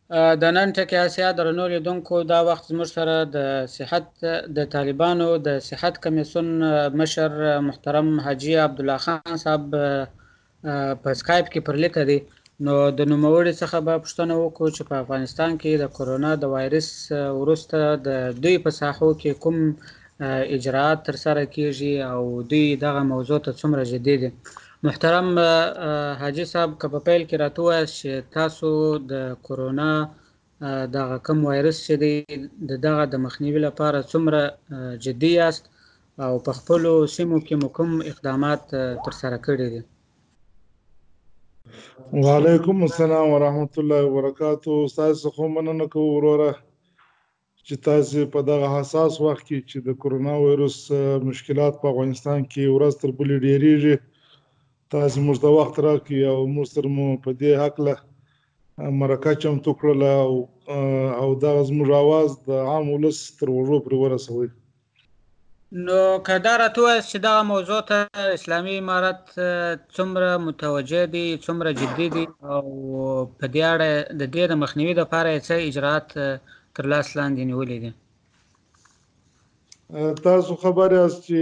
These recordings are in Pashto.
د نن ټکی اسیا درنو لیدونکو، دا وخت زموږ سره د صحت د طالبانو د صحت کمیسیون مشر محترم حاجي عبدالله خان صاحب په سکایپ کې پر لیکه دی. نو د نوموړي څخه به پوښتنه وکړو چې په افغانستان کې د کرونا د وایرس وروسته د دوی په ساحو کې کوم اجراات ترسره کیږي او دوی دغه موضوع ته څومره جدي دي. محترم حاجي صاحب، که په پیل کې راته ووایاست چې تاسو د کرونا دغه کوم وایرس چې دی د دغه د مخنیوي لپاره څومره جدي یاست او په خپلو سیمو کې مو کوم اقدامات ترسره کړي دي؟ وعلیکم السلام ورحمت الله وبرکاتو. تاسو څخه مننه کوو وروره چې تاسو په دغه حساس وخت کې چې د کرونا وایرس مشکلات په افغانستان کې ورځ تر بلې ډیریږي، تاسو موږ ته وخت راکړي او موږ سره مو په دې هکله مرکه چمتو کړله او دغه زموږ اواز د عام ولس تر غوږو پرې ورسوئ. نو که دا راته ووایاست چې دغه موضوع ته اسلامي امارت څومره متوجه دی، څومره جدي دی او په دې اړه د دې د مخنیوي لپاره یې څه اجراات تر لاس لاندې نیولي دي؟ تاسو خبر یاست چې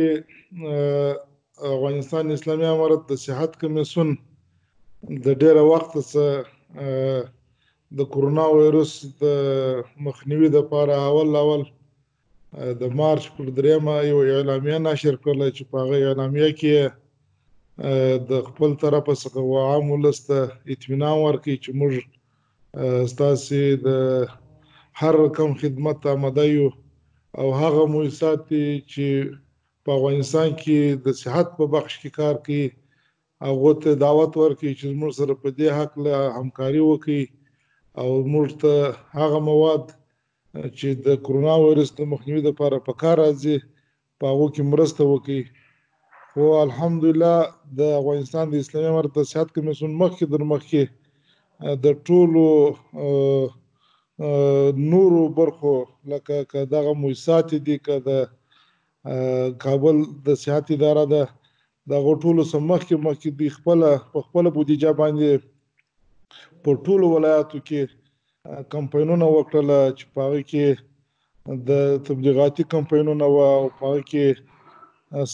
افغانستان اسلامي امارت د صحت کمیسیون د ډیره وخته څخه د کرونا وایرس د مخنیوي لپاره اول اول د مارچ پر درېیمه یو اعلامیه نشر کړله چې په هغه اعلامیه کې د خپل طرفه څخه و عام ولس ته اطمینان ورکړي چې موږ ستاسې د هر رقم خدمت ته آماده یو او هغه موسسات دي چې په افغانستان کې د صحت په بخش کې کار کوي هغو ته دعوت ورکړي چې زموږ سره په دې هکله همکاري وکړي او موږ ته هغه مواد چې د کرونا وایرس د مخنیوي لپاره په کار راځي په هغو کې مرسته وکړي. خو الحمدلله د افغانستان د اسلامي امارت د صحت کمیسیون مخکې در مخکې د ټولو نورو برخو لکه که دغه موسسات دي، که د کابل د صحت اداره ده، د هغو ټولو څخه مخکې مخکې دوی خپله په خپله بودیجه باندې په ټولو ولایاتو کې کمپاینونه وکړل چې په هغه کې د تبلیغاتي کمپاینونه وه او په هغه کې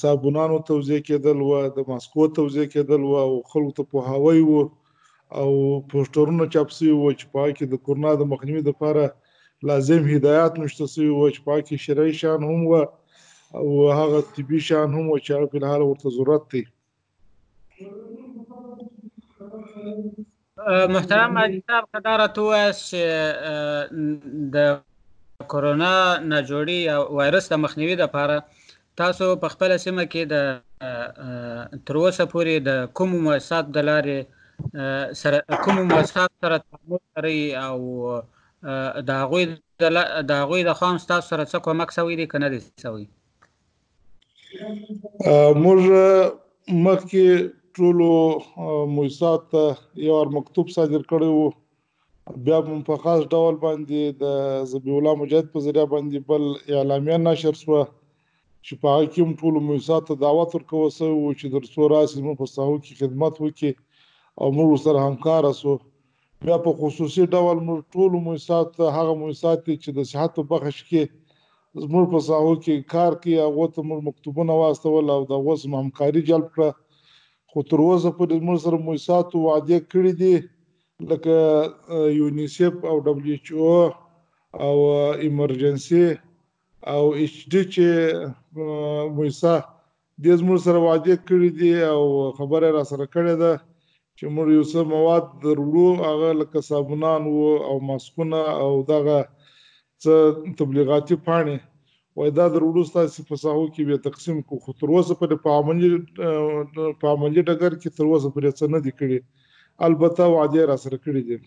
صابونانو توزیع کېدل وه، د ماسکو توزیع کېدل وه او خلکو ته پوهاوی وو او پوسټرونه چاپ شوي وو چې په هغه کې د کرونا د مخنیوي لپاره لازم هدایات نوشته شوي وو چې په هغه کې شرعي شیان هم وه او هغه طبي شیان هم وه چې هغه فی ورته ضرورت دی. محترم حاجي صاحب، که دا راته ووایاست چې د کرونا ناجوړي یا وایرس د مخنیوي لپاره تاسو په خپله سیمه کې د تر اوسه پورې د کومو مؤسساتو د لارې سره کومو مؤسساتو سره تعامل لرئ او د هغوی د خوا هم ستاسو سره څه کومک سوی دی که نه دی سوی؟ موږ مخکې ټولو موسساتو ته یو وار مکتوب صادر کړی وو، بیا مو په خاص ډول باندې د ذبیح الله مجاهد په ذریعه باندې بل اعلامیه نشر شوه چې په هغه کې هم ټولو موسساتو ته دعوت ورکول شوی وو چې تر څو راشي زموږ په ساحو کې خدمت وکړي او موږ ورسره همکاره شو. بیا په خصوصي ډول موږ ټولو موسساتو ته هغه موسسات دي چې د صحت په بخش کې زموږ په ساحو کې کار کوي هغو ته موږ مکتوبونه واستول او د هغو څخه همکاري جلب کړه. خو تر اوسه پورې زموږ سره موسساتو وعدې کړې دي لکه یونیسف او ډبلیو ایچ او او ایمرجنسي او ایچ ډي چې موسسه دې زموږ سره وعدې کړې دي او خبره یې راسره کړې ده چې موږ یو څه مواد دروړو، هغه لکه صابونان وو او ماسکونه او دغه څه تبلیغاتي پاڼې، وایي دا دروړو ستاسې په ساحو کې به تقسیم کړو. خو تر اوسه پورې په عملي ډګر کې تر اوسه پورې څه نه دي کړي، البته وعدې راسره کړې دي.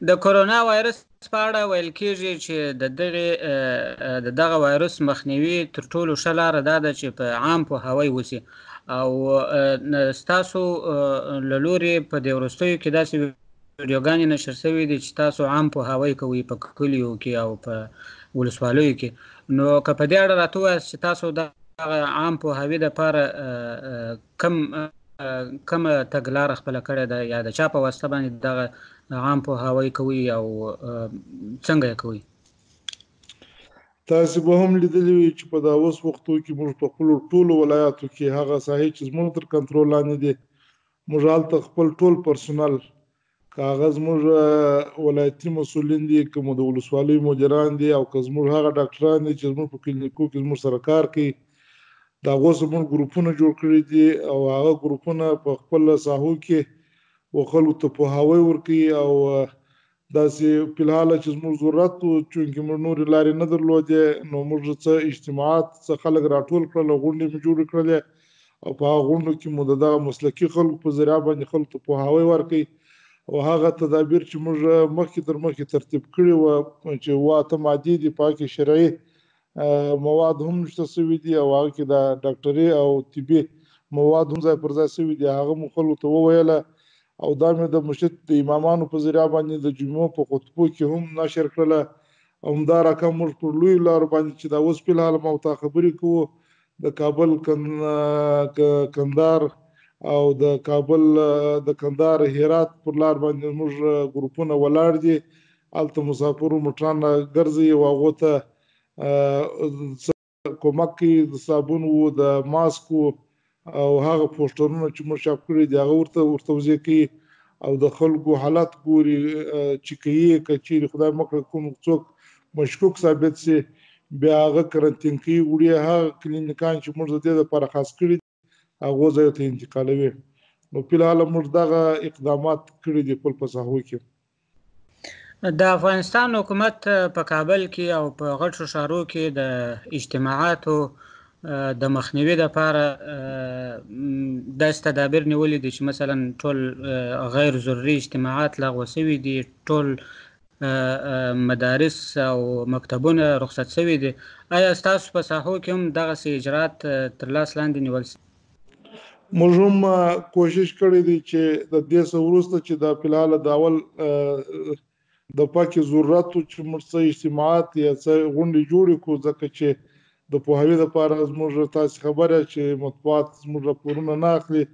د کرونا وایرس په اړه ویل کیږي چې د دغه وایرس مخنیوي تر ټولو ښه لاره دا ده چې په عام پوهاوی وشي او ستاسو له لوري په دې وروستیو کې داسې ویډیوګانې نشر شوې دي چې تاسو عام پوهاوی کوئ په کلیو کې او په ولسوالیو کې. نو که په دې اړه راته ووایاست چې تاسو دغه عام پوهاوي دپاره کومه تګلاره خپله کړې ده یا د چا په واسطه باندې دغه عام پوهاوی کوئ او څنګه یې کوئ؟ تاسې به هم لیدلي وي چې په دا اوس وختو کې موږ په خپلو ټولو ولایاتو کې هغه ساحې چې زموږ تر کنترول لاندې دي، موږ هلته خپل ټول پرسونل، که هغه زموږ ولایتي مسؤلین دي، که مو د ولسوالیو مدیران دي او که زموږ هغه ډاکټران دي چې زموږ په کلینیکو کې زموږ سره کار کوي، د هغو سره موږ ګروپونه جوړ کړي دي او هغه ګروپونه په خپل ساحو کې و خلکو ته پوهاوی ورکوي. او داسې فلحاله چې زموږ ضرورت و، چونکې موږ نورې لارې نه درلودې، نو موږ څه اجتماعات، څه خلک راټول کړل او غونډې مو جوړې کړلې او په هغه غونډو کې مو د دغه مسلکي خلکو په ذریعه باندې خلکو ته پوهاوی ورکړي او هغه تدابیر چې موږ مخکې تر مخکې ترتیب کړي وه چې 7 مادې دي، په هغه کې شرعي مواد هم نشته سوي دي او هغه کې د ډاکټري او طبي مواد هم ځای پر ځای سوي دي، هغه مو خلکو ته وویله. او دا مې د مسجد د امامانو په ذریعه باندې د جمعو په خطبو کې هم نشر کړله. همدا رقم موږ پر لویو لارو باندې چې دا اوس فلحال ما ورته خبرې کوو، د کابل کندهار او د کابل د کندهار هرات پر لار باندې موږ ګروپونه ولاړ دي، هلته مسافرو موټران ګرځي او هغو ته څه کومک کوي، د صابون و، د ماسک و او هغه پوسټرونه چې موږ چاپ کړي دي هغه ورته ورتوزیع کوي او د خلکو حالت ګوري چې کوي، که چیرې خدای مه کړه کوم څوک مشکوک ثابت شي بیا هغه کرنټین کوي، وړي هغه کلینیکان چې موږ د دې لپاره خاص کړي هغو ځایو ته انتقالوي. نو فلحال موږ دغه اقدامات کړي دي خپل په ساحو کې. د افغانستان حکومت په کابل کې او په غټو ښارو کې د اجتماعاتو د مخنیوي لپاره داسې تدابیر نیولي دي چې مثلا ټول غیر ضروري اجتماعات لغوه شوي دي، ټول مدارس او مکتبونه رخصت شوي دي. آیا ستاسو په ساحو کې هم دغسې اجرات تر لاس لاندې نیول شوي؟ موږ هم کوشش کړی دی چې د دې څه وروسته چې دا فلحال د اول د پکې ضرورت و چې موږ څه اجتماعات یا څه غونډې جوړې کړو، ځکه چې د پوهاوي لپاره زموږ تاسې خبر یاست چې مطبوعات زموږ راپورونه نه اخلي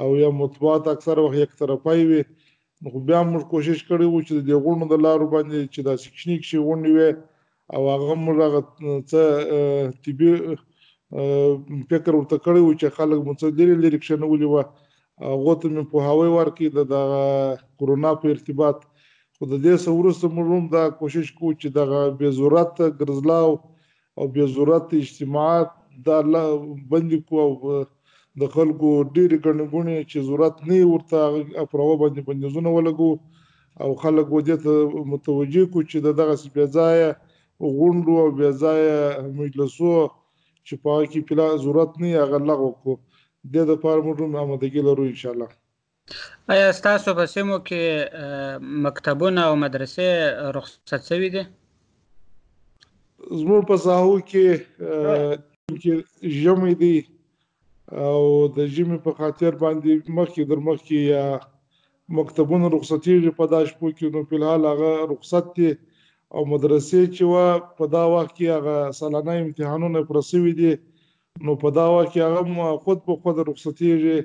او یا مطبوعات اکثره وخت یک طرفه وي. نو خو بیا موږ کوشش کړی و چې د دې غونډو د لارو باندې چې داسې کوچنۍ کوچنۍ غونډې وې او هغه موږ هغه څه طبي فکر ورته کړی و چې خلک مو څه لرې لرې کښېنولي وه، هغو ته مې پوهاوی ورکړي د دغه کرونا په ارتباط. خو د دې څه وروسته موږ هم دا کوشش کوو چې دغه بې ضرورته ګرځلاو او بې ضرورته اجتماعات دا بندې کړو او د خلکو ډېرې ګڼې ګوڼې چې ضرورت نه وي ورته هغه پر هغو باندې بندیزونه ولګوو او خلک و دې ته متوجه کړو چې د دغسې بې ځایه غونډو او بې ځایه مجلسو چې په هغه کې پلا ضرورت نه وي هغه لغوه کړو. دې دپاره موږ هم آمادګي لرو انشاءالله. آیا ستاسو په سیمو کې مکتبونه او مدرسې رخصت شوي دي؟ زموږ په ساحو کې چې ژمی دی او د ژمي په خاطر باندې مخکې در مخکې یا مکتبونه رخصتېږي په دا شپو کې، نو فلحال هغه رخصت دی. او مدرسې چې وه په دا وخت کې هغه سالانه امتحانونه پوره شوي دي، نو په دا وخت کې هغه خود په خود رخصتېږي.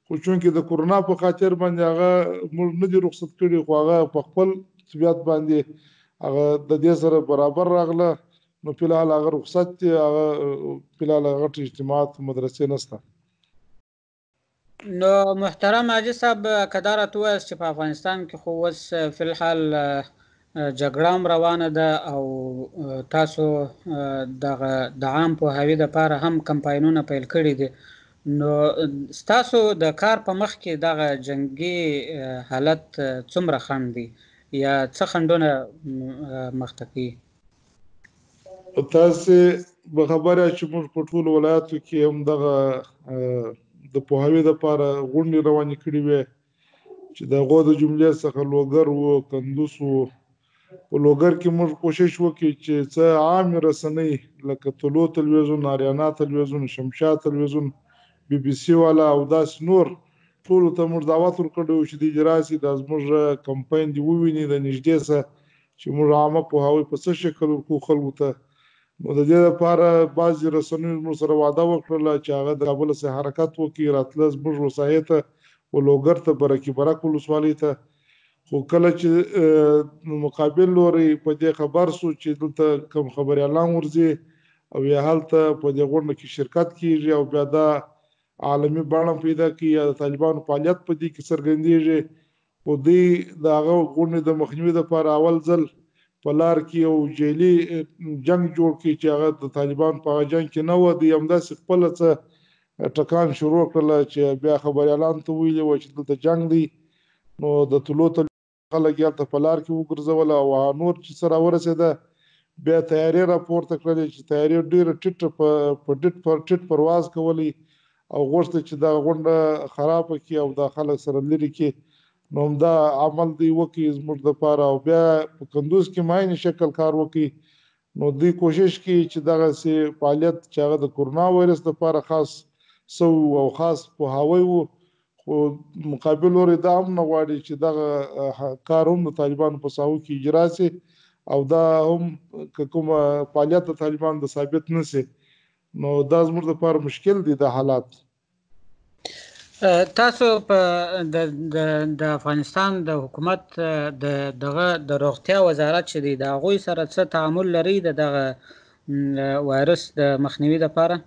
خو چونکې د کرونا په خاطر باندې هغه موږ نه دي رخصت کړي، خو هغه په خپل طبیعت باندې هغه د دې سره برابر راغله، نو فلحال هغه رخصت دی. هغه فلحال هغه غټ اجتماعات مدرسې نشته. نو محترم حاجي صاحب، که دا راته ووایاست چې په افغانستان کې خو اوس فلحال جګړه هم روانه ده او تاسو دغه د عام پوهاوي دپاره هم کمپاینونه پیل کړي دي، نو ستاسو د کار په مخ کې دغه جنګي حالت څومره خنډ دی یا څه خنډونه مخته کوي؟ تاسې به خبر یاست چې موږ په ټولو ولایاتو کې هم دغه د پوهاوي دپاره غونډې روانې کړې وې چې د هغو د جملې څخه لوګر و، کندوز و. په لوګر کې موږ کوشش وکړي چې څه عامې رسنۍ لکه طلوع تلویزیون، آریانا تلویزیون، شمشاد تلویزیون، بي بي سي والا او داسې نور ټولو ته موږ دعوت ورکړی و چې دوی دې راشي، دا زموږ کمپاین دې وویني د نږدې څه چې موږ عامه پوهاوی په څه شکل ورکوو خلکو ته. نو د دې لپاره بعضې رسنیو زموږ سره وعده وکړله چې هغه د کابل څخه حرکت وکړي، راتله زموږ وسایې ته و لوګر ته، برکي برک ولسوالۍ ته. خو کله چې مقابل لوری په دې خبر سو چې دلته کوم خبریالان ورځي او یا هلته په دې غونډه کې شرکت کیږي او بیا دا عالمي بڼه پیدا کوي یا د طالبانو فعالیت په دې کې څرګندیږي، خو دوی د هغه غونډې د مخنیوي لپاره اول ځل په لار کې یو جعلي جنګ جوړ کړ چې هغه د طالبانو په هغه جنګ کې نه و. دوی همداسې خپله څه ټکان شروع کړل چې بیا خبریالانو ته ویلي وه چې دلته جنګ دی، نو د طلوع خلک یې هلته په لار کې وګرځول او هغه نور چې څه راورسېده بیا طیارې راپورته کړلې چې طیارې ډېره ټیټه په ډیټ پر ټیټ پرواز کولی او غوښته چې دغه غونډه خرابه کړي او دا خلک سره لرې کړي. نو همدا عمل دوی وکړي زموږ دپاره او بیا په کندوز کې هم عین شکل کار وکړي. نو دوی کوشش کوي چې دغسې فعالیت چې هغه د کرونا وایرس لپاره خاص سوی وو او خاص پوهاوی وو، خو مقابل لوری دا هم نه غواړي چې دغه کار هم د طالبانو په ساحو کې اجرا شي او دا هم که کومه فعالیت د طالبانو د ثابت نه شي، نو دا زموږ لپاره مشکل دی دا حالات. تاسو په د د افغانستان د حکومت د دغه د روغتیا وزارت چې دی د هغوی سره څه تعامل لري د دغه وایرس د مخنیوي لپاره؟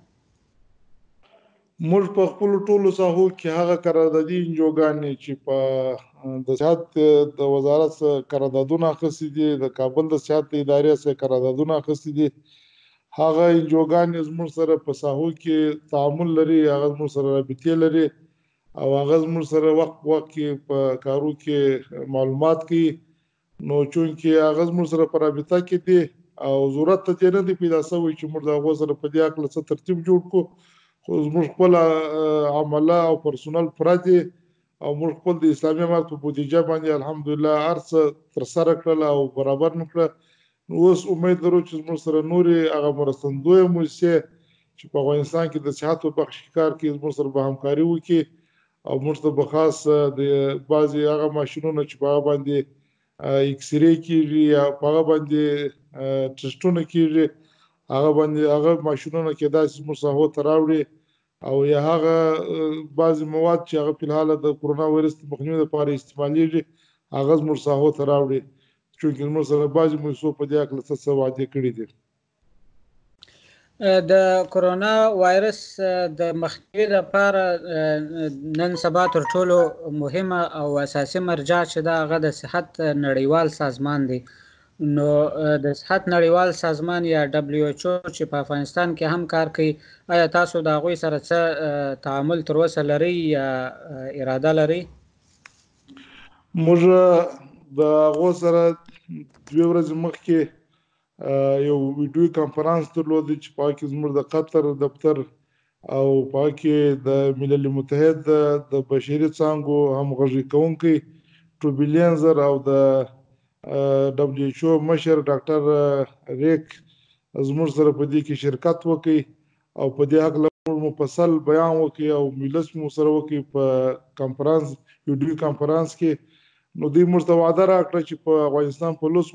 موږ په خپلو ټولو ساحو کې هغه قراردادي انجوګانې چې په د صحت د وزارت څخه قراردادونه اخیستي دي، د کابل د صحت د ادارې څخه قراردادونه اخیستي دي، هغه انجوګانې زموږ سره په ساحو کې تعامل لري، هغه زموږ سره رابطې لري او هغه زموږ سره وخت په وخت کې په کارو کې معلومات کوي. نو چونکې هغه زموږ سره په رابطه کې دي او ضرورت ته دې نه دی پیدا شوی چې موږ د هغو سره په دې هکله څه ترتیب جوړ کړو، خو زموږ خپله عمله او پرسونل پوره دي او موږ خپل د اسلامي امارت په بودیجه باندې الحمدلله هر څه ترسره کړل او برابر مو کړه. نو اوس امید لرو چې زموږ سره نورې هغه مرستندویه موسسې چې په افغانستان کې د صحت په بخش کې کار کوي زموږ سره به همکاري وکړي او موږ ته به خاص د بعضې هغه ماشینونه چې په هغه باندې اکسرې کیږي یا په هغه باندې ټسټونه کیږي، هغه باندې هغه ماشینونه کېدای شي زموږ ساحو ته راوړي او یا هغه بعضې مواد چې هغه فلحال د کرونا وایرس د مخنیوي لپاره استعمالیږي هغه زموږ ساحو ته راوړي، چونکې زموږ سره بعضې موسسو په دې هکله څه څه وعدې کړې دي. د کرونا وایرس د مخنیوي لپاره نن سبا تر ټولو مهمه او اساسي مرجع چې ده هغه د صحت نړیوال سازمان دی. نو د صحت نړیوال سازمان یا ډبلیو ایچ او چې په افغانستان کې هم کار کوي، آیا تاسو د هغوی سره څه تعامل تر اوسه لرئ یا اراده لرئ؟ موږ د هغو سره دوې ورځې مخکې یو ویډیوي کانفرانس درلود چې په هغه کې زموږ د قطر دفتر او په هغه کې د ملل متحد د بشري څانګو همغږي کوونکی ټوبي لینزر او د ډبلیو ایچ او مشر ډاکټر ریک زموږ سره په دې کې شرکت وکړي او په دې هکله موږ مفصل بیان وکړي او مجلس مو سره وکړي په کانفرانس ویډیو کانفرانس کې. نو دوی موږ ته وعده راکړه چې په افغانستان په لس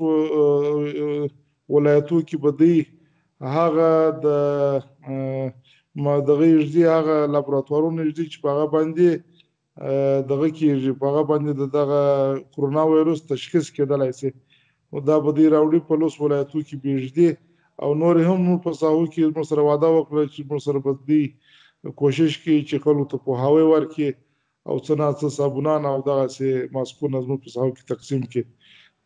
ولایتو کې به دوی هغه د دغه ږدي هغه لابراتوارونه ږدي چې په هغه باندې دغه کیږي، په هغه باندې د دغه کرونا وایرس تشخیص کېدلای شي. نو دا به دوی راوړي په لس ولایتو کې به ږدي او نور هم موږ په ساحو کې موږ سره وعده وکړه چې موږ سره به دوی کوشش کوي چې خلکو ته پوهاوی ورکړي او څه نا څه صابونان او دغسې ماسکونه زموږ په ساحو کې تقسیم کړي.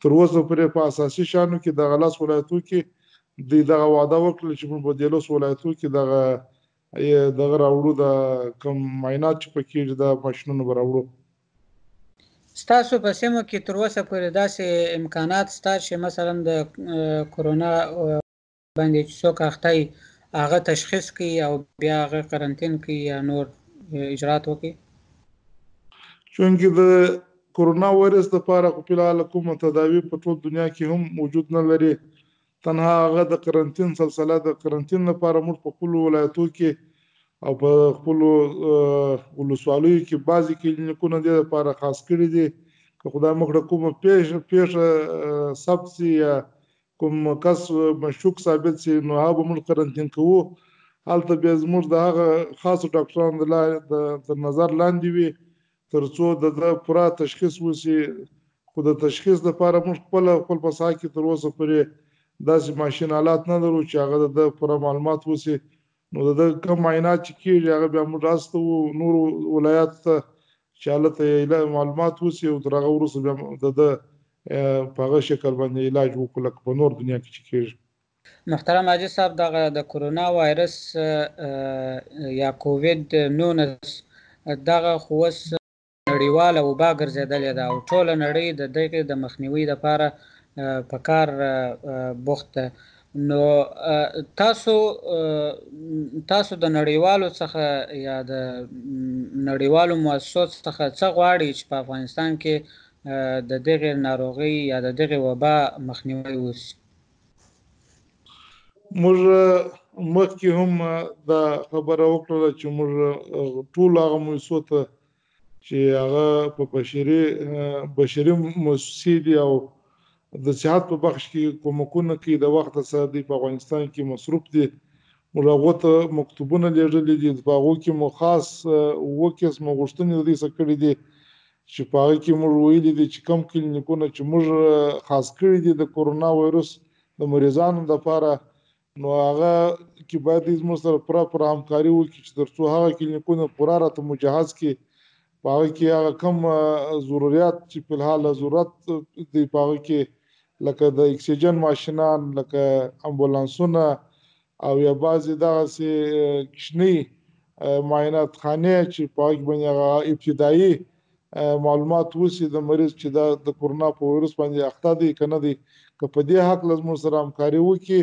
تر اوسه پورې په اساسي شانو کې دغه لس ولایتو کې دوی دغه وعده وکړه چې موږ په دې لس ولایتو کې دغه دغه راوړو، د کوم معاینات چې پکې دا ماشینونه به راوړو. ستاسو په سیمو کې تر اوسه پورې داسې امکانات شته چې مثلا د کرونا باندې چې څوک اخته وي هغه تشخیص کړي او بیا هغه قرنطین کړي یا نور اجرات وکړي؟ چونکې د کرونا وایرس لپاره خو فلحال کومه تداوي په ټول دنیا کې هم وجود نه لري، تنها هغه د قرنطین سلسله د قرنطین لپاره موږ په خپلو ولایتو کې او په خپلو ولسوالیو کې بعضې کلینیکونه دې لپاره خاص کړي دي که خدای مه کړه کومه پېښه ثبت شي یا کوم کس مشکوک ثابت شي نو هغه به موږ قرنطین کوو. هلته بیا زموږ د هغه خاصو ډاکټرانو د تر نظر لاندې وي تر څو د ده پوره تشخیص وشي. خو خو د تشخیص لپاره موږ خپل خپل په ساحه کې تر اوسه پورې داسې ماشین آلات نه لرو چې هغه د ده پوره معلومات وسي. نو د ده کوم معاینات چې کېږي هغه بیا موږ استوو نورو ولایاتو ته چې هلته یې معلومات وسي، او تر هغه وروسته بیا د ده په هغه شکل باندې علاج وکړو لکه په نور دنیا کې چې کېږي. محترم حاجي صاحب، دغه د کرونا وایرس یا کووید 19 دغه خو اوس نړیواله وبا ګرځېدلې ده او ټوله نړۍ د دغې د مخنیوي لپاره په کار بوخت ده. نو تاسو د نړیوالو څخه یا د نړیوالو مؤسسو څخه څه غواړئ چې په افغانستان کې د دغې ناروغۍ یا د دغې وبا مخنیوی وشي؟ موږ مخکې هم دا خبره وکړله چې موږ ټول هغه مؤسسو ته چې هغه په بشري مؤسسې دي او د صحت په بخش کې کومکونه کوي، د وخت سره دوی په افغانستان کې مصروف دي. موږ هغو ته مکتوبونه لېږلي دي، په هغو کې مو خاص 7 قسمه غوښتنې د دوی څخه کړې دي چې په هغه کې موږ ویلي دي چې کوم کلینیکونه چې موږ خاص کړي دي د کرونا وایرس د مریضانو دپاره، نو هغه کې باید دوی زموږ سره پوره پوره همکاري وکړي چې تر څو هغه کلینیکونه پوره راته مجهز کړي. په هغه کې هغه کوم ضروریات چې په الحال ضرورت دی په هغه کې، لکه د اکسیجن ماشینان، لکه امبولانسونه او یا بعضې دغسې کوچنۍ معاینات خانې چې په هغه کې باندې هغه ابتدایي معلومات وسي د مریض چې دا د کرونا په ویروس باندې اخته دی که نه دی، که په دې هکله زموږ سره همکاري وکړي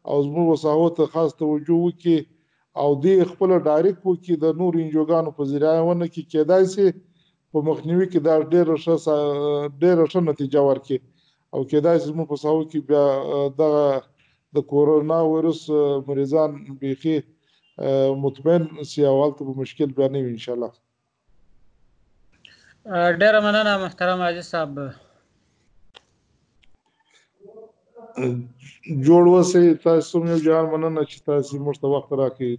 او زموږ ساحو ته خاص توجه وکړي او دوی خپله ډایرکټ وکړي د نورو انجوګانو په ذریعه ونه کړي، کېدای شي په مخنیوي کې دا ډېره ښه نتیجه ورکړي او کېدای شي زموږ په ساحو کې بیا دغه د کورونا ویروس مریضان بیخي مطمئن شي او هلته به مشکل بیا نه وي انشاءالله. ډېره مننه محترم حاجي صاحب. جوړ اوسئ. تاسو هم یو جهان مننه چې تاسو موږ ته وخت راکړئ.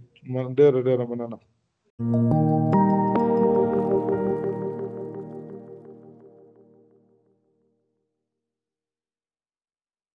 ډېره ډېره مننه.